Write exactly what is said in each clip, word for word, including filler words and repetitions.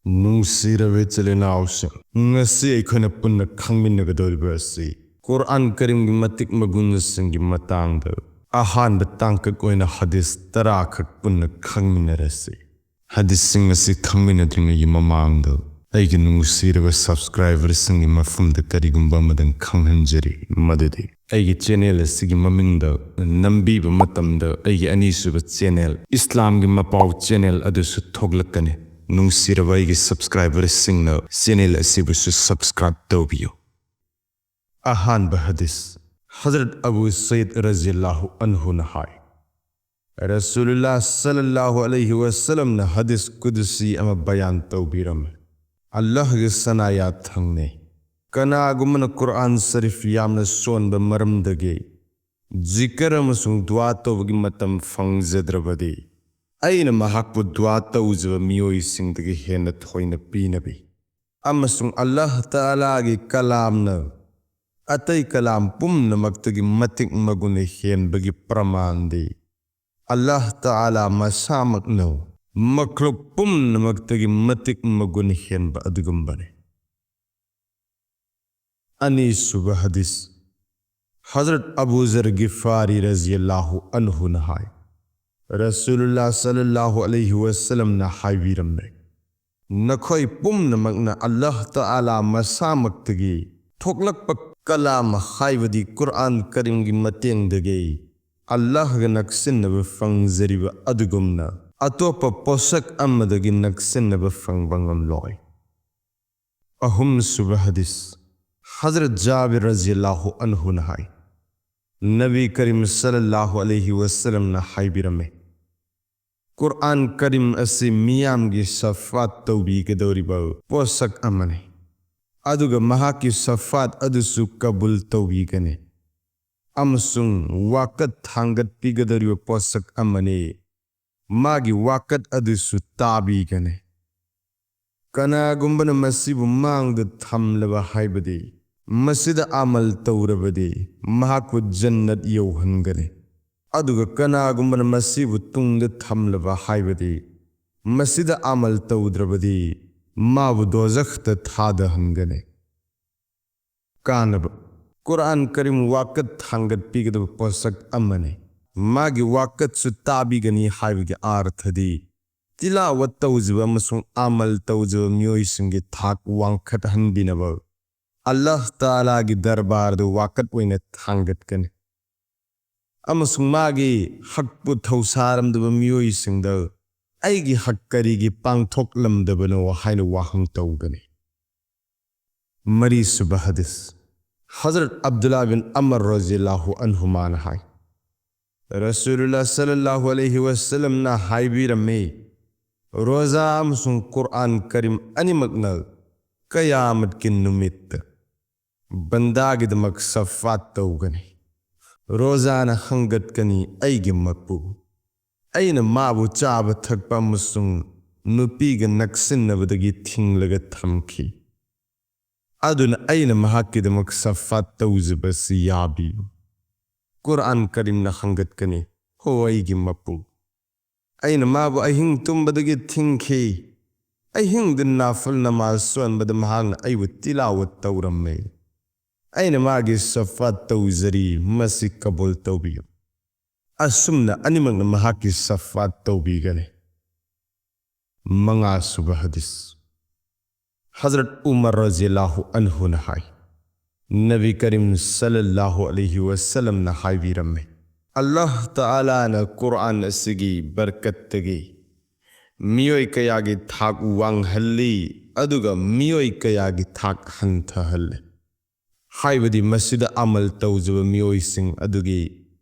ꯅꯨꯡꯁꯤꯔꯕ ꯏꯆꯤꯜ ꯏꯅꯥꯎꯁꯤꯡ, ꯉꯁꯤ ꯑꯩꯈꯣꯏꯅ ꯄꯨꯟꯅ ꯈꯪꯃꯤꯟꯅꯒꯗꯧꯔꯤꯕ ꯑꯁꯤ ꯀꯨꯔꯑꯥꯟ ꯀꯔꯤꯝꯒꯤ ꯃꯇꯤꯛ ꯃꯒꯨꯟꯁꯤꯡꯒꯤ ꯃꯇꯥꯡꯗ ꯑꯍꯥꯟꯕ ꯇꯥꯡꯀꯛ ꯑꯣꯏꯅ ꯍꯗꯤꯁ ꯇꯔꯥꯈꯛ ꯄꯨꯟꯅ ꯈꯪꯃꯤꯟꯅꯔꯁꯤ꯫ ꯍꯗꯤꯁꯁꯤꯡ ꯑꯁꯤ ꯈꯪꯃꯤꯟꯅꯗ꯭ꯔꯤꯉꯩꯒꯤ ꯃꯃꯥꯡꯗ ꯑꯩꯒꯤ ꯅꯨꯡꯁꯤꯔꯕ subscriberꯁꯤꯡꯒꯤ ꯃꯐꯝꯗ ꯀꯔꯤꯒꯨꯝꯕ ꯑꯃꯗꯪ ꯈꯪꯍꯟꯖꯔꯤ, ꯃꯗꯨꯗꯤ ꯑꯩꯒꯤ channel ꯑꯁꯤꯒꯤ ꯃꯃꯤꯡꯗ ꯅꯝꯕꯤꯕ ꯃꯇꯝꯗ ꯑꯩꯒꯤ ꯑꯅꯤꯁꯨꯕ channel, ꯏꯁꯂꯥꯝꯒꯤ ꯃꯄꯥꯎ channel ꯑꯗꯨꯁꯨ ꯊꯣꯛꯂꯛꯀꯅꯤ꯫ ꯅꯨꯡꯁꯤꯔꯕ ꯑꯩꯒꯤ subscriberꯁꯤꯡꯅ channel ꯑꯁꯤꯕꯨꯁꯨ subscribe ꯇꯧꯕꯤꯌꯨ꯫ ꯑꯍꯥꯟꯕ ꯍꯗꯤꯁ, ꯍꯖꯔꯠ ꯑꯕꯨ ꯁꯌꯤꯗ ꯔꯖꯤꯌꯜꯂꯥꯍꯨ ꯑꯟꯍꯨꯅ ꯍꯥꯏ, ꯔꯁꯨꯂꯨꯜꯂꯥꯍ ꯁꯜꯂꯜꯂꯥꯍꯨ ꯑꯂꯩꯍꯤ ꯋꯁꯜꯂꯝꯅ ꯍꯗꯤꯁ ꯀꯨꯗꯨꯁꯤ ꯑꯃ ꯕꯌꯥꯟ ꯇꯧꯕꯤꯔꯝꯃꯤ꯫ ꯑꯜꯂꯥꯍꯒꯤ ꯁꯅꯥ ꯌꯥꯊꯪꯅꯤ, ꯀꯅꯥꯒꯨꯝꯕꯅ ꯀꯨꯔꯑꯥꯟ ꯁꯔꯤꯐ ꯌꯥꯝꯅ ꯁꯣꯟꯕ ꯃꯔꯝꯗꯒꯤ ꯖꯤꯀꯔ ꯑꯃꯁꯨꯡ ꯗꯨꯋꯥ ꯇꯧꯕꯒꯤ ꯃꯇꯝ ꯐꯪꯖꯗ꯭ꯔꯕꯗꯤ, ꯑꯩꯅ ꯃꯍꯥꯛꯄꯨ ꯗꯨꯋꯥ ꯇꯧꯖꯕ ꯃꯤꯑꯣꯏꯁꯤꯡꯗꯒꯤ ꯍꯦꯟꯅ ꯊꯣꯏꯅ ꯄꯤꯅꯕꯤ꯫ ꯑꯃꯁꯨꯡ ꯑꯜꯂꯥꯍ ꯇꯥꯂꯥꯒꯤ ꯀꯂꯥꯝꯅ ꯑꯇꯩ ꯀꯂꯥꯝ ꯄꯨꯝꯅꯃꯛꯇꯒꯤ ꯃꯇꯤꯛ ꯃꯒꯨꯟ ꯍꯦꯟꯕꯒꯤ ꯄ꯭ꯔꯃꯥꯟꯗꯤ, ꯑꯜꯂꯥꯍ ꯇꯥꯂꯥ ꯃꯁꯥꯃꯛꯅ ꯃꯈ꯭ꯂꯨꯛ ꯄꯨꯝꯅꯃꯛꯇꯒꯤ ꯃꯇꯤꯛ ꯃꯒꯨꯟ ꯍꯦꯟꯕ ꯑꯗꯨꯒꯨꯝꯕꯅꯤ꯫ ꯑꯅꯤꯁꯨꯕ ꯍꯗꯤꯁ, ꯍꯖꯔꯠ ꯑꯕꯨ ꯖꯔ ꯒꯤꯐꯥꯔꯤ ꯔꯖꯤꯌꯜꯂꯥꯍꯨ ꯑꯟꯍꯨꯅ ꯍꯥꯏ, ꯔꯁꯨꯂꯨꯜꯂꯥꯍ ꯁꯜꯂꯜꯂꯥꯍꯨ ꯑꯂꯩꯍꯤ ꯋꯁꯜꯂꯝꯅ ꯍꯥꯏꯕꯤꯔꯝꯃꯤ, ꯅꯈꯣꯏ ꯄꯨꯝꯅꯃꯛꯅ ꯑꯜꯂꯥꯍ ꯇꯥꯂꯥ ꯃꯁꯥꯃꯛꯇꯒꯤ ꯊꯣꯛꯂꯛꯄ ꯀꯂꯥꯝ, ꯍꯥꯏꯕꯗꯤ ꯀꯨꯔꯑꯥꯟ ꯀꯔꯤꯝꯒꯤ ꯃꯇꯦꯡꯗꯒꯤ ꯑꯜꯂꯥꯍꯒ ꯅꯛꯁꯤꯟꯅꯕ ꯐꯪꯖꯔꯤꯕ ꯑꯗꯨꯒꯨꯝꯅ ꯑꯇꯣꯞꯄ ꯄꯣꯠꯁꯛ ꯑꯃꯗꯒꯤ ꯅꯛꯁꯤꯟꯅꯕ ꯐꯪꯕ ꯉꯝꯂꯣꯏ꯫ ꯑꯍꯨꯝꯁꯨꯕ ꯍꯗꯤꯁ, ꯍꯖꯔꯠ ꯖꯥꯕꯤꯔ ꯔꯖꯤꯌꯜꯂꯥꯍꯨ ꯑꯟꯍꯨꯅ ꯍꯥꯏ, ꯅꯕꯤ ꯀꯔꯤꯝ ꯁꯜꯂꯜꯂꯥꯍꯨ ꯑꯂꯩꯍꯤ ꯋꯁꯜꯂꯝꯅ ꯍꯥꯏꯕꯤꯔꯝꯃꯤ, ꯀꯨꯔꯑꯥꯟ ꯀꯔꯤꯝ ꯑꯁꯤ ꯃꯤꯌꯥꯝꯒꯤ ꯁꯐꯥꯠ ꯇꯧꯕꯤꯒꯗꯧꯔꯤꯕ ꯄꯣꯠꯁꯛ ꯑꯃꯅꯤ, ꯑꯗꯨꯒ ꯃꯍꯥꯛꯀꯤ ꯁꯐꯥꯠ ꯑꯗꯨꯁꯨ ꯀꯕꯨꯜ ꯇꯧꯕꯤꯒꯅꯤ, ꯑꯃꯁꯨꯡ ꯋꯥꯀꯠ ꯊꯥꯡꯒꯠꯄꯤꯒꯗꯧꯔꯤꯕ ꯄꯣꯠꯁꯛ ꯑꯃꯅꯤ, ꯃꯥꯒꯤ ꯋꯥꯀꯠ ꯑꯗꯨꯁꯨ ꯇꯥꯕꯤꯒꯅꯤ꯫ ꯀꯅꯥꯒꯨꯝꯕꯅ ꯃꯁꯤꯕꯨ ꯃꯥꯡꯗ ꯊꯝꯂꯕ, ꯍꯥꯏꯕꯗꯤ ꯃꯁꯤꯗ ꯑꯃꯜ ꯇꯧꯔꯕꯗꯤ, ꯃꯍꯥꯛꯄꯨ ꯖꯟꯅꯠ ꯌꯧꯍꯟꯒꯅꯤ꯫ ꯑꯗꯨꯒ ꯀꯅꯥꯒꯨꯝꯕꯅ ꯃꯁꯤꯕꯨ ꯇꯨꯡꯗ ꯊꯝꯂꯕ, ꯍꯥꯏꯕꯗꯤ ꯃꯁꯤꯗ ꯑꯃꯜ ꯇꯧꯗ꯭ꯔꯕꯗꯤ, ꯃꯥꯕꯨ ꯗꯣꯖꯈꯇ ꯊꯥꯗꯍꯟꯒꯅꯤ꯫ ꯀꯥꯟꯅꯕ: ꯀꯨꯔꯥꯟ ꯀꯔꯤꯝ ꯋꯥꯀꯠ ꯊꯥꯡꯒꯠꯄꯤꯒꯗꯕ ꯄꯣꯠꯁꯛ ꯑꯃꯅꯤ꯫ ꯃꯥꯒꯤ ꯋꯥꯀꯠꯁꯨ ꯇꯥꯕꯤꯒꯅꯤ ꯍꯥꯏꯕꯒꯤ ꯑꯥꯔꯊꯗꯤ, ꯇꯤꯂꯥꯋꯠ ꯇꯧꯖꯕ ꯑꯃꯁꯨꯡ ꯑꯃꯜ ꯇꯧꯖꯕ ꯃꯤꯑꯣꯏꯁꯤꯡꯒꯤ ꯊꯥꯛ ꯋꯥꯡꯈꯠꯍꯟꯕꯤꯅꯕ ꯑꯜꯂꯥꯍ ꯇꯥꯂꯥꯒꯤ ꯗꯔꯕꯥꯔꯗ ꯋꯥꯀꯠ ꯑꯣꯏꯅ ꯊꯥꯡꯒꯠꯀꯅꯤ꯫ ꯑꯃꯁꯨꯡ ꯃꯥꯒꯤ ꯍꯛꯄꯨ ꯊꯧꯁꯥꯔꯝꯗꯕ ꯃꯤꯑꯣꯏꯁꯤꯡꯗ, "ꯑꯩꯒꯤ ꯍꯛ ꯀꯔꯤꯒꯤ ꯄꯥꯡꯊꯣꯛꯂꯝꯗꯕꯅꯣ?" ꯍꯥꯏꯅ ꯋꯥꯍꯪ ꯇꯧꯒꯅꯤ꯫ ꯃꯔꯤꯁꯨꯕ ꯍꯗꯤꯁ: ꯍꯖꯔꯠ ꯑꯕꯗꯨꯜꯂꯥ ꯕꯤꯟ ꯑꯃꯔ ꯔꯖꯤꯌꯜꯂꯥꯍꯨ ꯑꯟꯍꯨꯃꯥꯅ ꯍꯥꯏ, ꯔꯁꯨꯂꯨꯜꯂꯥ ꯁꯜꯂꯜꯂꯥꯍꯨ ꯑꯂꯩꯍꯤ ꯋꯁꯜꯂꯝꯅ ꯍꯥꯏꯕꯤꯔꯝꯃꯤ, "ꯔꯣꯖꯥ ꯑꯃꯁꯨꯡ ꯀꯨꯔꯥꯟ ꯀꯔꯤꯝ ꯑꯅꯤꯃꯛꯅ ꯀꯌꯥꯃꯠꯀꯤ ꯅꯨꯃꯤꯠꯇ ꯕꯟꯗꯥꯒꯤꯗꯃꯛ ꯁꯐꯥꯠ ꯇꯧꯒꯅꯤ꯫ ꯔꯣꯖꯥꯅ ꯍꯪꯒꯠꯀꯅꯤ, 'ꯑꯩꯒꯤ ꯃꯄꯨ, ꯑꯩꯅ ꯃꯥꯕꯨ ꯆꯥꯕ ꯊꯛꯄ ꯑꯃꯁꯨꯡ ꯅꯨꯄꯤꯒ ꯅꯛꯁꯤꯟꯅꯕꯗꯒꯤ ꯊꯤꯡꯂꯒ ꯊꯝꯈꯤ꯫ ꯑꯗꯨꯅ ꯑꯩꯅ ꯃꯍꯥꯛꯀꯤꯗꯃꯛ ꯁꯐꯥꯠ ꯇꯧꯖꯕꯁꯤ ꯌꯥꯕꯤꯌꯨ?' ꯀꯨꯔꯥꯟ ꯀꯔꯤꯝꯅ ꯍꯪꯒꯠꯀꯅꯤ, "ꯍꯣ ꯑꯩꯒꯤ ꯃꯄꯨ, ꯑꯩꯅ ꯃꯥꯕꯨ ꯑꯍꯤꯡ ꯇꯨꯝꯕꯗꯒꯤ ꯊꯤꯡꯈꯤ꯫ ꯑꯍꯤꯡꯗ ꯅꯥꯐꯜ ꯅꯃꯥꯖ ꯁꯣꯟꯕꯗ ꯃꯍꯥꯛꯅ ꯑꯩꯕꯨ ꯇꯤꯂꯥꯋꯠ ꯇꯧꯔꯝꯃꯤ꯫ ꯑꯩꯅ ꯃꯥꯒꯤ ꯁꯐꯥꯠ ꯇꯧꯖꯔꯤ, ꯃꯁꯤ ꯀꯕꯨꯜ ꯇꯧꯕꯤꯌꯨ꯫" ꯑꯁꯨꯝꯅ ꯑꯅꯤꯃꯛꯅ ꯃꯍꯥꯛꯀꯤ ꯁꯐꯥꯠ ꯇꯧꯕꯤꯒꯅꯤ꯫ ꯃꯉꯥꯁꯨꯕ ꯍꯗꯤꯁ: ꯍꯖꯔꯠ ꯎꯃꯔ ꯔꯖꯤꯌꯜꯂꯥꯍꯨ ꯑꯟꯍꯨꯅ ꯍꯥꯏ, ꯅꯕꯤ ꯀꯔꯤꯝ ꯁꯜꯂꯜꯂꯥꯍꯨ ꯑꯂꯩꯍꯤ ꯋꯁꯜꯂꯝꯅ ꯍꯥꯏꯕꯤꯔꯝꯃꯤ, "ꯑꯜꯂꯥꯍ ꯇꯥꯂꯥꯅ ꯀꯨꯔꯥꯟ ꯑꯁꯤꯒꯤ ꯕꯔꯀꯠꯇꯒꯤ ꯃꯤꯑꯣꯏ ꯀꯌꯥꯒꯤ ꯊꯥꯛ ꯋꯥꯡꯍꯜꯂꯤ ꯑꯗꯨꯒ ꯃꯤꯑꯣꯏ ꯀꯌꯥꯒꯤ ꯊꯥꯛ ꯍꯟꯊꯍꯜꯂꯤ꯫ ꯍꯥꯏꯕꯗꯤ ꯃꯁꯤꯗ ꯑꯃꯜ ꯇꯧꯖꯕ ꯃꯤꯑꯣꯏꯁꯤꯡ ꯑꯗꯨꯒꯤ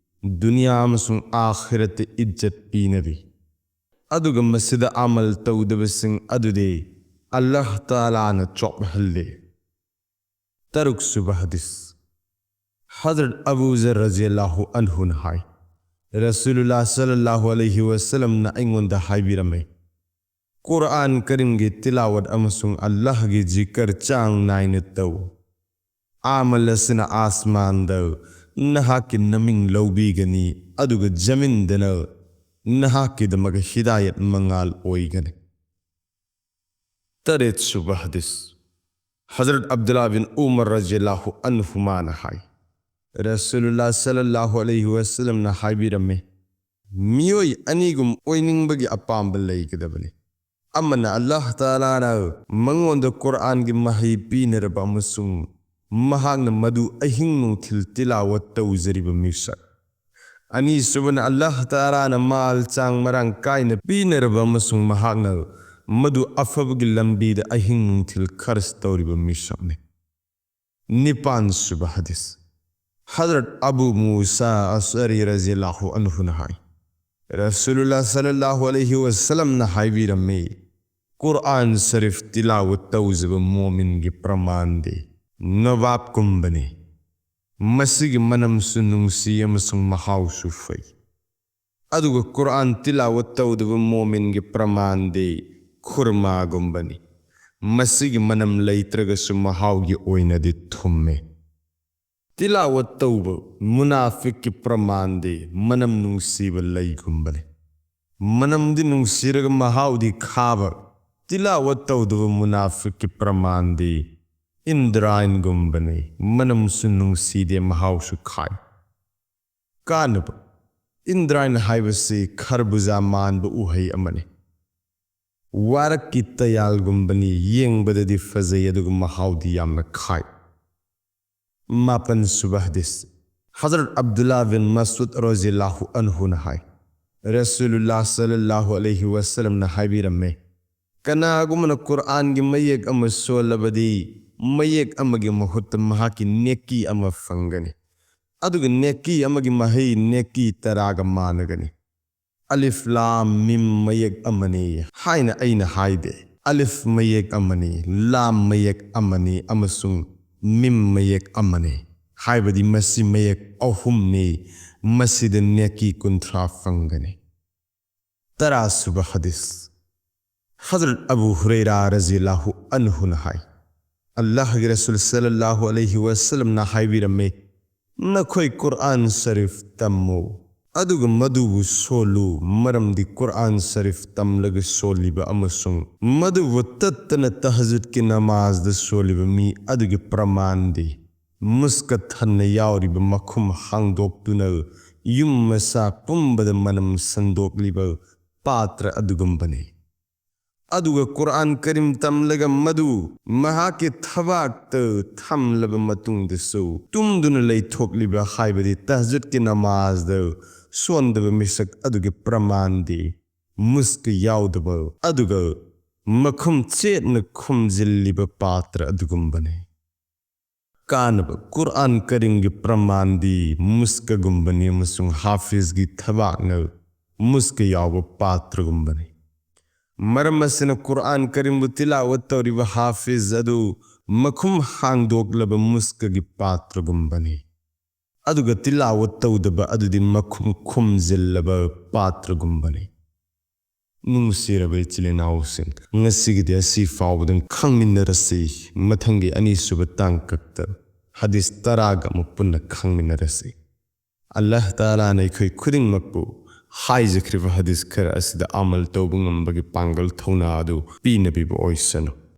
ꯗꯨꯅꯤꯌꯥ ꯑꯃꯁꯨꯡ ꯑꯥꯈꯤꯔꯠꯇ ꯏꯖꯠ ꯄꯤꯅꯕꯤ, ꯑꯗꯨꯒ ꯃꯁꯤꯗ ꯑꯃꯜ ꯇꯧꯗꯕꯁꯤꯡ ꯑꯗꯨꯗꯤ ꯑꯜꯂꯥꯍ ꯇꯥꯂꯥꯅ ꯆꯣꯞꯍꯜꯂꯤ꯫" ꯇꯔꯨꯛꯁꯨꯕ ꯍꯗꯤꯁ: ꯍꯖꯔꯠ ꯑꯕꯨ ꯖꯔ ꯔꯖꯤꯌꯜꯂꯥꯍꯨ ꯑꯟꯍꯨꯅ ꯍꯥꯏ, ꯔꯁꯨꯂꯨꯜꯂꯥ ꯁꯜꯂꯜꯂꯥꯍꯨ ꯑꯂꯩꯍꯤ ꯋꯁꯜꯂꯝꯅ ꯑꯩꯉꯣꯟꯗ ꯍꯥꯏꯕꯤꯔꯝꯃꯤ, "ꯀꯨꯔꯥꯟ ꯀꯔꯤꯝꯒꯤ ꯇꯤꯂꯥꯋꯠ ꯑꯃꯁꯨꯡ ꯑꯜꯂꯥꯍꯒꯤ ꯖꯤꯀꯔ ꯆꯥꯡ ꯅꯥꯏꯅ ꯇꯧ꯫ ꯑꯃꯜ ꯑꯁꯤꯅ ꯑꯥꯁꯃꯥꯟꯗ ꯅꯍꯥꯛꯀꯤ ꯃꯃꯤꯡ ꯂꯧꯕꯤꯒꯅꯤ, ꯑꯗꯨꯒ ꯖꯃꯤꯟꯗꯅ ꯅꯍꯥꯛꯀꯤꯗꯃꯛ ꯍꯤꯗꯥꯌꯠ ꯃꯉꯥꯜ ꯑꯣꯏꯒꯅꯤ꯫" ꯇꯔꯦꯠ ꯁꯨꯕ ꯍꯗꯤꯁ꯫ ꯍꯖꯔꯠ ꯑꯕꯗꯨꯜꯂꯥ ꯕꯤꯟ ꯎꯃꯔ ꯔꯖꯤꯌꯜꯂꯥꯍꯨ ꯑꯟꯍꯨꯃꯥꯅ ꯍꯥꯏ, ꯔꯁꯨꯂꯨꯜꯂꯥ ꯁꯜꯂꯜꯂꯥꯍꯨ ꯑꯂꯩꯍꯤ ꯋꯁꯜꯂꯝꯅ ꯍꯥꯏꯕꯤꯔꯝꯃꯤ, ꯃꯤꯑꯣꯏ ꯑꯅꯤꯒꯨꯝ ꯑꯣꯏꯅꯤꯡꯕꯒꯤ ꯑꯄꯥꯝꯕ ꯂꯩꯒꯗꯕꯅꯤ꯫ ꯑꯃꯅ ꯑꯜꯂꯥꯍ ꯇꯥꯂꯥꯅ ꯃꯉꯣꯟꯗ ꯀꯨꯔꯑꯥꯟꯒꯤ ꯃꯍꯩ ꯄꯤꯅꯔꯕ ꯑꯃꯁꯨꯡ ꯃꯍꯥꯛꯅ ꯃꯗꯨ ꯑꯍꯤꯡ ꯅꯨꯡꯊꯤꯜ ꯇꯤꯂꯥꯋꯠ ꯇꯧꯖꯔꯤꯕ ꯃꯤꯁꯛ꯫ ꯑꯅꯤꯁꯨꯕꯅ ꯑꯜꯂꯥꯍ ꯇꯥꯂꯥꯅ ꯃꯥꯜ ꯆꯥꯡ ꯃꯔꯥꯡ ꯀꯥꯏꯅ ꯄꯤꯅꯔꯕ ꯑꯃꯁꯨꯡ ꯃꯍꯥꯛꯅ ꯃꯗꯨ ꯑꯐꯕꯒꯤ ꯂꯝꯕꯤꯗ ꯑꯍꯤꯡ ꯅꯨꯡꯊꯤꯜ ꯈꯔꯆ ꯇꯧꯔꯤꯕ ꯃꯤꯁꯛꯅꯤ꯫ ꯅꯤꯄꯥꯟ ꯁꯨꯕ ꯍꯗꯤꯁ꯫ ꯍꯖꯔꯠ ꯑꯕꯨ ꯃꯨꯁꯥ ꯑꯁꯑꯔꯤ ꯔꯖꯤꯌꯜꯂꯥꯍꯨ ꯑꯟꯍꯨꯅ ꯍꯥꯏ, ꯔꯁꯨꯂꯨꯜꯂꯥ ꯁꯜꯂꯜꯂꯥꯍꯨ ꯑꯂꯩꯍꯤ ꯋꯁꯜꯂꯝꯅ ꯍꯥꯏꯕꯤꯔꯝꯃꯤ, ꯀꯨꯔꯑꯥꯟ ꯁꯔꯤꯐ ꯇꯤꯂꯥꯋꯠ ꯇꯧꯖꯕ ꯃꯣꯃꯤꯟꯒꯤ ꯄ꯭ꯔꯃꯥꯟꯗꯤ ꯅꯣꯕꯥꯞꯀꯨꯝꯕꯅꯤ꯫ ꯃꯁꯤꯒꯤ ꯃꯅꯝꯁꯨ ꯅꯨꯡꯁꯤ ꯑꯃꯁꯨꯡ ꯃꯍꯥꯎꯁꯨ ꯐꯩ꯫ ꯑꯗꯨꯒ ꯀꯨꯔꯑꯥꯟ ꯇꯤꯂꯥꯋꯠ ꯇꯧꯗꯕ ꯃꯣꯃꯤꯟꯒꯤ ꯄ꯭ꯔꯃꯥꯟꯗꯤ ꯈꯨꯔꯃꯥꯒꯨꯝꯕꯅꯤ꯫ ꯃꯁꯤꯒꯤ ꯃꯅꯝ ꯂꯩꯇ꯭ꯔꯒꯁꯨ ꯃꯍꯥꯎꯒꯤ ꯑꯣꯏꯅꯗꯤ ꯊꯨꯝꯃꯤ꯫ ꯇꯤꯂꯥꯋꯠ ꯇꯧꯕ ꯃꯨꯅꯥꯐꯤꯛꯀꯤ ꯄ꯭ꯔꯃꯥꯟꯗꯤ ꯃꯅꯝ ꯅꯨꯡꯁꯤꯕ ꯂꯩꯒꯨꯝꯕꯅꯤ꯫ ꯃꯅꯝꯗꯤ ꯅꯨꯡꯁꯤꯔꯒ ꯃꯍꯥꯎꯗꯤ ꯈꯥꯕ꯫ ꯇꯤꯂꯥꯋꯠ ꯇꯧꯗꯕ ꯃꯨꯅꯥꯐꯤꯛꯀꯤ ꯄ꯭ꯔꯃꯥꯟꯗꯤ ꯏꯟꯗ꯭ꯔꯥꯏꯟꯒꯨꯝꯕꯅꯤ, ꯃꯅꯝꯁꯨ ꯅꯨꯡꯁꯤꯗꯦ, ꯃꯍꯥꯎꯁꯨ ꯈꯥꯏ꯫ ꯀꯥꯟꯅꯕ꯫ ꯏꯟꯗ꯭ꯔꯥꯏꯟ ꯍꯥꯏꯕꯁꯤ ꯈꯔꯕꯨꯖꯥ ꯃꯥꯟꯕ ꯎꯍꯩ ꯑꯃꯅꯤ꯫ ꯋꯥꯔꯛꯀꯤ ꯇꯌꯥꯜꯒꯨꯝꯕꯅꯤ, ꯌꯦꯡꯕꯗꯗꯤ ꯐꯖꯩ ꯑꯗꯨꯒ ꯃꯍꯥꯎꯗꯤ ꯌꯥꯝꯅ ꯈꯥꯏ꯫ ꯃꯥꯄꯟ ꯁꯨꯕ ꯍꯗꯤꯁ꯫ ꯍꯖꯔꯠ ꯑꯕꯗꯨꯜꯂꯥ ꯕꯤꯟ ꯃꯁꯎꯗ ꯔꯣꯖꯤꯌꯜꯂꯥꯍꯨ ꯑꯟꯍꯨꯅ ꯍꯥꯏ, ꯔꯁꯨꯂꯨꯜꯂꯥ ꯁꯜꯂꯜꯂꯥꯍꯨ ꯑꯂꯩꯍꯤ ꯋꯁꯜꯂꯝꯅ ꯍꯥꯏꯕꯤꯔꯝꯃꯦ, ꯀꯅꯥꯒꯨꯝꯕꯅ ꯀꯨꯔꯑꯥꯟꯒꯤ ꯃꯌꯦꯛ ꯑꯃ ꯁꯣꯜꯂꯕꯗꯤ ꯃꯌꯦꯛ ꯑꯃꯒꯤ ꯃꯍꯨꯠꯇ ꯃꯍꯥꯛꯀꯤ ꯅꯦꯀꯤ ꯑꯃ ꯐꯪꯒꯅꯤ꯫ ꯑꯗꯨꯒ ꯅꯦꯀꯤ ꯑꯃꯒꯤ ꯃꯍꯩ ꯅꯦꯀꯤ ꯇꯔꯥꯒ ꯃꯥꯟꯅꯒꯅꯤ꯫ ꯑꯂꯤꯐ ꯂꯥꯝ ꯃꯤꯝ ꯃꯌꯦꯛ ꯑꯃꯅꯤ ꯍꯥꯏꯅ ꯑꯩꯅ ꯍꯥꯏꯗꯦ꯫ ꯑꯂꯤꯐ ꯃꯌꯦꯛ ꯑꯃꯅꯤ, ꯂꯥꯝ ꯃꯌꯦꯛ ꯑꯃꯅꯤ ꯑꯃꯁꯨꯡ ꯃꯤꯝ ꯃꯌꯦꯛ ꯑꯃꯅꯤ꯫ ꯍꯥꯏꯕꯗꯤ ꯃꯁꯤ ꯃꯌꯦꯛ ꯑꯍꯨꯝꯅꯤ꯫ ꯃꯁꯤꯗ ꯅꯦꯀꯤ ꯀꯨꯟꯊ꯭ꯔꯥ ꯐꯪꯒꯅꯤ꯫ ꯇꯔꯥ ꯁꯨꯕ ꯍꯗꯤꯁ꯫ ꯍꯖꯔꯠ ꯑꯕꯨ ꯍꯨꯔꯩꯔꯥ ꯔꯖꯤꯌꯜꯂꯥꯍꯨ ꯑꯟꯍꯨꯅ ꯍꯥꯏ, ꯑꯜꯂꯥꯍꯒꯤ ꯔꯁꯨꯜ ꯁꯜꯂꯜꯂꯥꯍꯨ ꯑꯂꯩꯍꯤ ꯋꯁꯜꯂꯝꯅ ꯍꯥꯏꯕꯤꯔꯝꯃꯤ, ꯅꯈꯣꯏ ꯀꯨꯔꯑꯥꯟ ꯁꯔꯤꯐ ꯇꯝꯃꯨ꯫ ꯑꯗꯨꯒ ꯃꯗꯨꯕꯨ ꯁꯣꯜꯂꯨ, ꯃꯔꯝꯗꯤ ꯀꯨꯔꯑꯥꯟ ꯁꯔꯤꯐ ꯇꯝꯂꯒ ꯁꯣꯜꯂꯤꯕ ꯑꯃꯁꯨꯡ ꯃꯗꯨꯕꯨ ꯇꯠꯇꯅ ꯇꯍꯖꯨꯗꯀꯤ ꯅꯃꯥꯖꯗ ꯁꯣꯜꯂꯤꯕ ꯃꯤ ꯑꯗꯨꯒꯤ ꯄ꯭ꯔꯃꯥꯟꯗꯤ ꯃꯨꯁꯀ ꯊꯟꯅ ꯌꯥꯎꯔꯤꯕ ꯃꯈꯨꯝ ꯍꯥꯡꯗꯣꯛꯇꯨꯅ ꯌꯨꯝ ꯃꯁꯥ ꯄꯨꯝꯕꯗ ꯃꯅꯝ ꯁꯟꯗꯣꯛꯂꯤꯕ ꯄꯥꯇ꯭ꯔ ꯑꯗꯨꯒꯨꯝꯕꯅꯤ꯫ ꯑꯗꯨꯒ ꯀꯨꯔꯑꯥꯟ ꯀꯔꯤꯝ ꯇꯝꯂꯒ ꯃꯗꯨ ꯃꯍꯥꯛꯀꯤ ꯊꯕꯥꯛꯇ ꯊꯝꯂꯕ ꯃꯇꯨꯡꯗꯁꯨ ꯇꯨꯝꯗꯨꯅ ꯂꯩꯊꯣꯛꯂꯤꯕ, ꯍꯥꯏꯕꯗꯤ ꯇꯍꯖꯨꯗꯀꯤ ꯅꯃꯥꯖꯗ ꯁꯣꯟꯗꯕ ꯃꯤꯁꯛ ꯑꯗꯨꯒꯤ ꯄ꯭ꯔꯃꯥꯟꯗꯤ ꯃꯨꯁꯀ ꯌꯥꯎꯗꯕ ꯑꯗꯨꯒ ꯃꯈꯨꯝ ꯆꯦꯠꯅ ꯈꯨꯝꯖꯤꯜꯂꯤꯕ ꯄꯥꯇ꯭ꯔ ꯑꯗꯨꯒꯨꯝꯕꯅꯤ꯫ ꯀꯥꯟꯅꯕ: ꯀꯨꯔꯑꯥꯟ ꯀꯔꯤꯝꯒꯤ ꯄ꯭ꯔꯃꯥꯟꯗꯤ ꯃꯨꯁꯀꯒꯨꯝꯕꯅꯤ ꯑꯃꯁꯨꯡ ꯍꯥꯐꯤꯖꯒꯤ ꯊꯕꯥꯛꯅ ꯃꯨꯁꯀ ꯌꯥꯎꯕ ꯄꯥꯇ꯭ꯔꯒꯨꯝꯕꯅꯤ꯫ ꯃꯔꯝ ꯑꯁꯤꯅ ꯀꯨꯔꯑꯥꯟ ꯀꯔꯤꯝꯕꯨ ꯇꯤꯂꯥꯋꯠ ꯇꯧꯔꯤꯕ ꯍꯥꯐꯤꯖ ꯑꯗꯨ ꯃꯈꯨꯝ ꯍꯥꯡꯗꯣꯛꯂꯕ ꯃꯨꯁꯀꯒꯤ ꯄꯥꯇ꯭ꯔꯒꯨꯝꯕꯅꯤ, ꯑꯗꯨꯒ ꯇꯤꯂꯥꯋꯠ ꯇꯧꯗꯕ ꯑꯗꯨꯗꯤ ꯃꯈꯨꯝ ꯈꯨꯝꯖꯤꯜꯂꯕ ꯄꯥꯇ꯭ꯔꯒꯨꯝꯕꯅꯤ꯫ ꯅꯨꯡꯁꯤꯔꯕ ꯏꯆꯤꯜ ꯏꯅꯥꯎꯁꯤꯡ, ꯉꯁꯤꯒꯤꯗꯤ ꯑꯁꯤ ꯐꯥꯎꯕꯗꯪ ꯈꯪꯃꯤꯟꯅꯔꯁꯤ꯫ ꯃꯊꯪꯒꯤ ꯑꯅꯤꯁꯨꯕ ꯇꯥꯡꯀꯛꯇ ꯍꯗꯤꯁ ꯇꯔꯥꯒ ꯑꯃꯨꯛ ꯄꯨꯟꯅ ꯈꯪꯃꯤꯟꯅꯔꯁꯤ꯫ ꯑꯜꯂꯥꯍ ꯇꯥꯂꯥꯅ ꯑꯩꯈꯣꯏ ꯈꯨꯗꯤꯡꯃꯛꯄꯨ ꯍꯥꯏꯖꯈ꯭ꯔꯤꯕ ꯍꯗꯤꯁ ꯈꯔ ꯑꯁꯤꯗ ꯑꯃꯜ ꯇꯧꯕ ꯉꯝꯕꯒꯤ ꯄꯥꯡꯒꯜ ꯊꯧꯅꯥ ꯑꯗꯨ ꯄꯤꯅꯕꯤꯕ ꯑꯣꯏꯁꯅꯨ꯫